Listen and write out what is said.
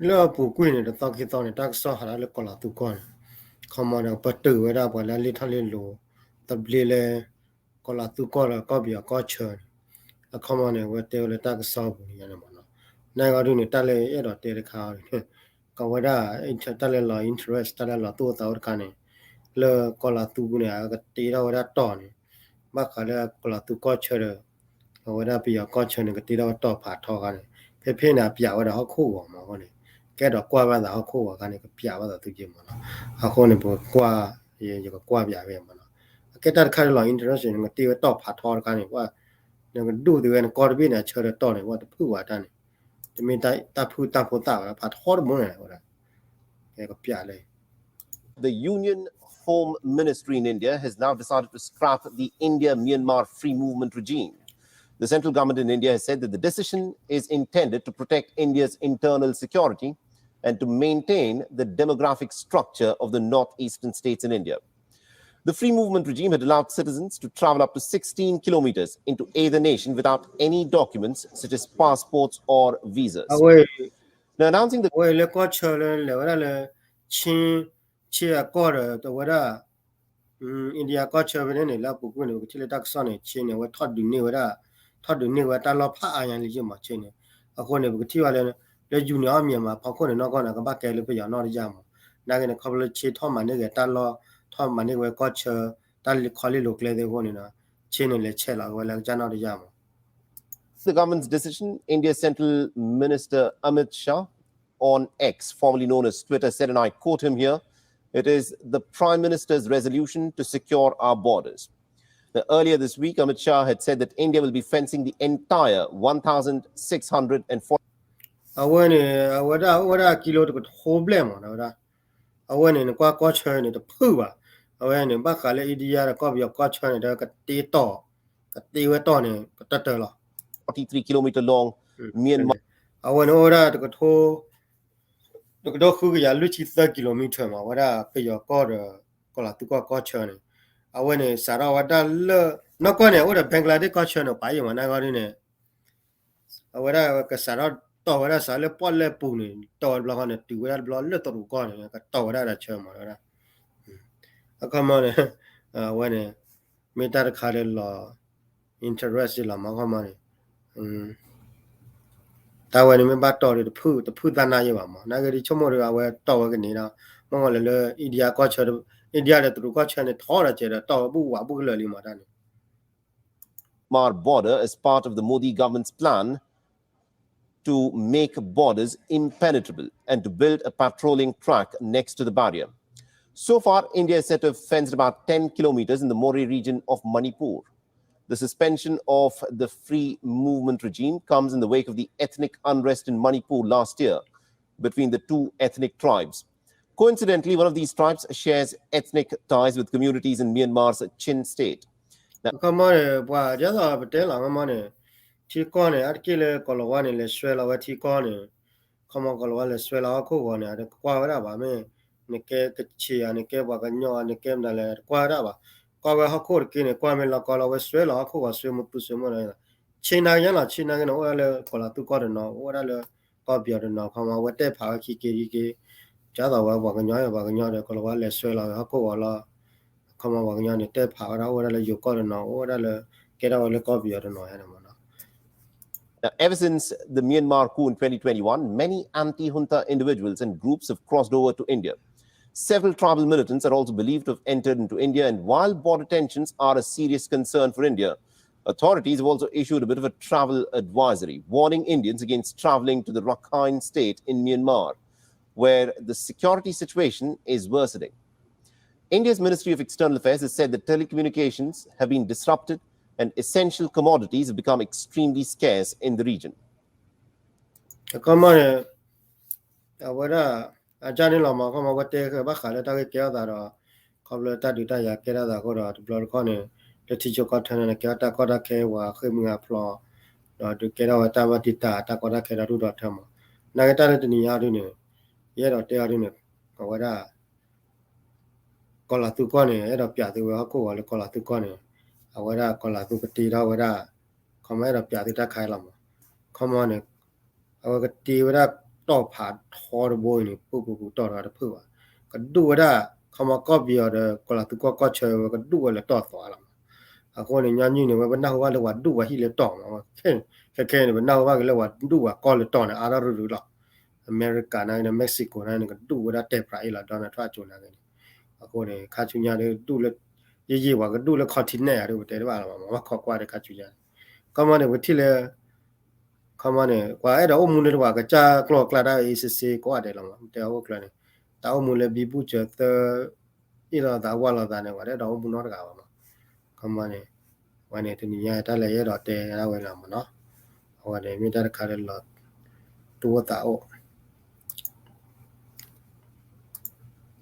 လၢအပူၤကွံာ်န့ၣ် တသီခံသီန့ၣ် တၢ်ကစီၣ်ဟးထီၣ်လၢကီၤလၤသူကီၢ်န့ၣ် ခီမီန့ၣ် ပတုာ်ဝဲဒၣ်ပှၤလၢအလ့ၣ်ထီၣ်လ့ၣ်လီၤ သဘျ့လၢ ကီၤလၤသူကီၢ်ဒီးကီၢ်ပယီၤကီၢ်ဆၢန့ၣ် အခီမီန့ၣ် အဝဲတဲဝဲလၢတၢ်ကစီၣ်ပူၤန့ၣ်မ့ၢ်နီၤ. နာ်က့ဒုန့ၣ် တၢ်လၢအဲၣ်ဒိးတဲတခါအံၤ ကဝဲဒၣ် တၢ်လၢလီၤ interest တၢ်လၢလီၤသူၣ်အိၣ်သးအိၣ်တခါန့ၣ် လၢကီၤလၤသူပူၤန့ၣ် အကတ့ထီၣ်ဝဲဒၣ်တီၢ်န့ၣ် ဘၣ်ဃးလၢကီၤလၤသူကီၢ်ဆၢဒီး အဝဲဒၣ်ပယီၤကီၢ်ဆၢန့ၣ် ကတ့ထီၣ်ဝဲတီၢ်ဖးထီခါန့ၣ် ဖဲဖဲန့ၣ် အပျးဝဲဒၣ်ဟီၣ်ခိၣ်ဂီၤမးအဃိန့ၣ် ကအဲၣ်ဒိးကွၢ်ဘၣ်သးဟီၣ်ခိၣ်ဂီၤခါန့ၣ် ကပျးဘၣ်သးသုက့မးနီၤ. အဃိန့ၣ် ပကကွၢ် ယကကွၢ်ပျးဝဲမးနီၤ. အကဲတၢ်တခါလၢလီၤ interest န့ၣ် နကတ့ဝဲတီၢ်ဖးထီတခါန့ၣ် နကဒူၣ်သ့ဝဲ နကီၢ်တဘ့ၣ်န့ၣ် အဆၢဒီးတီၢ်န့ၣ် ဝဲတဖုၣ်ဝဲတၢ်န့ၣ် တမ့ၢ်တၢ်ဖုၣ်တၢ်ဖိသၣ်ဝဲ ဖးထီတဘိန့ၣ်ဝဲဒၣ် ကဲကပျးလၢ The Union Home Ministry in India has now decided to scrap the India-Myanmar free movement regime. The central government in India has said that the decision is intended to protect India's internal security and to maintain the demographic structure of the northeastern states in India. The free movement regime had allowed citizens to travel up to sixteen kilometers into either nation without any documents such as passports or visas. အဝဲ Now announcing the အဝဲလၢကီၢ်ဆၢလၢလဲၤဝဲဒၣ်လၢ Chin ဆ့အကီၢ်ဒီး တဝဲဒၣ် India ကီၢ်ဆၢဖဲန့ၣ်န့ၣ် လၢအပူၤကွံာ်န့ၣ် ပကထံၣ်လၢတၢ်ကစီၣ်န့ၣ် Chin န့ၣ် အဝဲထီၣ်ဒုးန့ၢ်ဝဲဒၣ် ထီၣ်ဒုးန့ၢ်ဝဲတၢ်လီၢ်ဖးအါညါလံယ့ၢ်မး Chin န့ၣ်. အဃိန့ၣ် ပကထံၣ်ဘၣ်လၢ လၢ Union of Myanmar ဖီခိၣ်န့ၣ် နီၢ်ကီၢ်န့ၣ် ကဘၣ်ကဲလၢပယီၤနီၢ်တယၢ်မး. နာ်က့န့ၣ် ခီဖျိလၢ Chin ထီၣ်မၤန့ၢ်က့ၤတၢ်လီၢ် ထီၣ်မၤန့ၢ်က့ၤဝဲကီၢ်ဆၢ တၢ်ခီလ့ၣ်လိၤကျဲသ့ၣ်အဃိန့ၣ် Chin န့ၣ် လဲၤဆဲးလီၤက့ၤဝဲလၢကစၢ်နီၢ်တယၢ်မး. The government's decision, India's Central Minister Amit Shah on X, formerly known as Twitter, said, and I quote him here, it is the Prime Minister's resolution to secure our borders. Now, earlier this week, Amit Shah had said that India will be fencing the entire one thousand six hundred and forty အဝဲန့ၣ် အဝဲဒၣ်အိၣ်ဝဲဒၣ်ကံလိတကထိဘျဲၣ်မး ဝဲဒၣ် အဝဲန့ၣ် နကွၢ်ကီၢ်ဆၢန့ၣ် တဖုၣ်ဘၣ်. အဝဲန့ၣ် ဘၣ်ဃးလၢ India ဒီးကီၢ်ပယီၤကီၢ်ဆၢန့ၣ် ဒီးကတ့တီၢ် ကတ့ဝဲတီၢ်န့ၣ် ကတၢၢ်တၢၢ်လီၤ. forty-three kilometer long Myanmar အဝဲန့ၣ် အိၣ်ဝဲဒၣ်တကထိ တကထိဃုကယၤလွံၢ်ဆံသၢ kilometer မး ဝဲဒၣ်ပယီၤကီၢ်ဒီး ကီၤလၤသူကီၢ်ကီၢ်ဆၢန့ၣ် အဝဲန့ၣ် စးထီၣ်ဝဲဒၣ်လၢ နီၢ်ကီၢ်န့ၣ် အိၣ်ဒီး Bangladesh ကီၢ်ဆၢန့ၣ် ပာ်ယံာ်မး နာ်က့ဒ်န့ၣ် အဝဲဒၣ်ကစးထီၣ်တီၢ်ဝဲဒၣ်စးလၢ ပီၣ်လဲၣ်ပူၤန့ၣ် တီၢ်ဝဲတဘျီဃီန့ၣ် တုၤဝဲဒၣ်တဘျီလၢတရူးကီၢ်န့ၣ် ကတီၢ်ဝဲဒၣ်ဒီးဆၢမး ဝဲဒၣ် အခီမီန့ၣ် အဝဲန့ၣ် မ့ၢ်တၢ်တခါလၢလီၤ interest လီၤမး အခီမီန့ၣ် တၢ်ဝဲန့ၣ်မ့ၢ်ဘၣ်တီၢ်ဒီး တဖုၣ် တဖုၣ်သၣ်နၢ်ယဲၢ်ဘၣ်မး နာ်က့ဒ်ဆိကမိၣ်ဒီး အဝဲတီၢ်ဝဲကန့ၣ်ဒီး မ့ၢ်လၢလၢ India ကီၢ်ဆၢ India ဒီးတရူးကီၢ်ဆၢန့ၣ် ထီဒီးစဲးဒီး တီၢ်ဝဲဘူၣ်ဝးဘူၣ်ကလၢာ်လံမး တၢ်န့ၣ် Myanmar border as part of the Modi government's plan to make borders impenetrable and to build a patrolling track next to the barrier. So far, India is said to have fenced about ten kilometers in the Moreh region of Manipur. The suspension of the free movement regime comes in the wake of the ethnic unrest in Manipur last year between the two ethnic tribes. Coincidentally, one of these tribes shares ethnic ties with communities in Myanmar's Chin state. အခီမီန့ၣ် ပှၤဒ်သိးပတဲလီၤ အခီမီန့ၣ် ထံကီၢ်န့ၣ် အါတက့ၢ်လၢကီၤလၤဝါန့ၣ် လဲၤဆွဲလီၤဝဲထံကီၢ်န့ၣ် အခီမီကီၤလၤဝါလဲၤဆွဲလီၤဟီၣ်ခိၣ်ဂီၤန့ၣ် အတကွၢ်ဝဲဒၣ်ဘၣ် မ့ၢ်နကဲကချ့ၣ်ဧါ နကဲပှၤကညီဧါ နကဲမတၤလဲၣ် တကွၢ်ဝဲဒၣ်ဘၣ် ကွၢ်ဝဲဟီၣ်ခိၣ်တက့ၢ်န့ၣ် ကွၢ်မ့ၢ်လီၤကီလီၤဝဲဆွဲလီၤဟီၣ်ခိၣ်ဂီၤ ဆွဲမူတူဆွဲမူနီၤ ဆ့နာ်က့လီၤ ဆ့နာ်က့န့ၣ် အိၣ်ဝဲဒၣ်လၢကီၤလၤသူကီၢ်တနီၤ အိၣ်ဝဲဒၣ်လၢကီၢ်ပယီၤတနီၤ အခီမီ အဝဲတဲဖးဝဲခံက့ၤခံက့ၤ ဒ်သိးဝဲပှၤကညီ ပှၤကညီဒီး ကီၤလၤဝါလဲၤဆွဲလီၤဝဲဟီၣ်ခိၣ်ဂီၤလီၤ အခီမီပှၤကညီန့ၣ် တဲဖးဝဲဒၣ် အိၣ်ဝဲဒၣ်လၢယိၤကီၢ်တနီၤ အိၣ်ဝဲဒၣ်လၢ ကဲထီၣ်ဝဲလၢကီၢ်ပယီၤတနီၤယါန့ၣ်မးနီၤ Now, ever since the Myanmar coup in twenty twenty-one, many anti-junta individuals and groups have crossed over to India. Several tribal militants are also believed to have entered into India, and while border tensions are a serious concern for India, authorities have also issued a bit of a travel advisory, warning Indians against travelling to the Rakhine state in Myanmar, where the security situation is worsening. India's Ministry of External Affairs has said that telecommunications have been disrupted and essential commodities have become extremely scarce in the region. အခီမီန့ၣ် အဝဲဒၣ် အကၢ်န့ၣ်လီၤမး အခီမီ အဝဲတဲဘၣ်ဃးလၢတၢ်ဂ့ၢ်ကဲထီၣ်သးဒီး ခီဖျိတၢ်ဒုးတၢ်ယၤကဲထီၣ်သးအဃိဒီး တဘျီတခီၣ်န့ၣ် လၢထံဆိကီၢ်ထၢန့ၣ် ကဲထီၣ်တၢ်ကီတၢ်ခဲဝဲဃ့ၢ်မှံဟးဖျိး ဒီးဒုးကဲထီၣ်ဝဲတၢ်ဘၣ်တံာ်တာ် တၢ်ကီတၢ်ခဲဒီးဒူၣ်ဒီးထၢမး နာ်က့တၢ်လၢတနံၤညါအီၤဒုန့ၣ် ယအဲၣ်ဒိးတဲအီၤဒုန့ၣ် အဝဲဒၣ် ကီၤလၤသူကီၢ်န့ၣ် အဲၣ်ဒိးပျးသုဝဲဟီၣ်ခိၣ်ဂီၤလၢကီၤလၤသူကီၢ်န့ၣ် အဝဲဒၣ်ကီၤလၤသူကတ့ထီၣ်ဝဲဒၣ် ခီမီ အဲၣ်ဒိးပျးသုတၢ်ခါအံၤလီၤမး ခီမီန့ၣ် အဝဲကတ့ဝဲဒၣ် တီၢ်ဖးထီတဘိအံၤန့ၣ် ပူၤပူၤပူၤတီၢ်တဂၤတဖုၣ်ဘၣ်. ကဒူၣ်ဝဲဒၣ် ခီမီကီၢ်ပယီၤဒီး ကီၤလၤသူကီၢ်ကီၢ်ဆၢဝဲ ကဒူၣ်ဝဲလၢတီၢ်သီလီၤမး. အဃိန့ၣ် ညီနုၢ်န့ၣ် ဝဲပနၢ်ဟူဘၣ်လၢပှၤဒူၣ်ပှၤဟံၣ်လၢတီၢ်မး. ခဲခဲန့ၣ် ပနၢ်ဟူဘၣ်က့ၤလၢပှၤဒူၣ်ပှၤကီၢ်လၢတီၢ်န့ၣ် အါထီၣ်ရုရုလီၤ. အမဲရကၤနာ်က့န့ၣ် Mexico နာ်က့န့ၣ် ကဒူၣ်ဝဲဒၣ်တဲာ်ပြးအ့ၣ်လီၤ Donald Trump အစိၤနာ်က့န့ၣ်. အဃိန့ၣ် ခါဆူညါဒုး ဒူၣ်လၢ ယံာ်ယံာ်ပှၤကဒူၣ်လၢ continent ဧါဒုး ပတဲတဘၣ်လီၤမး မ့ၢ်ဘၣ်ခိးကွၢ်ဒီးခါဆူညါန့ၣ်. ခီမီန့ၣ် ပကထံၣ်လၢ ခီမီန့ၣ် ပှၤအဲၣ်ဒိးအိၣ်မူလၢတဝၢကစၢ်ကျိာ်အကျါတၢ်အံၤစ့စ့ကိးဂၤဒဲးလီၤမး တဲအအိၣ်ကျၢၤန့ၣ် တၢ်အိၣ်မူလၢဘံဘူစၢၤသၢ အ့ၣ်လိာ်သးဝၢ်လိာ်သးန့ၣ် ပှၤတအဲၣ်ဒိးအိၣ်မူနီတဂၤဘၣ်မး. ခီမီန့ၣ် ဝဲန့ၣ် တနံၤညါတၢ်လၢယအဲၣ်ဒိးတဲဒၣ်ဝဲလီၤမးနီၤ. အဝဲန့ၣ်မ့ၢ်တၢ်တခါလၢလီၤ တူၢ်အိၣ်သးအိၣ်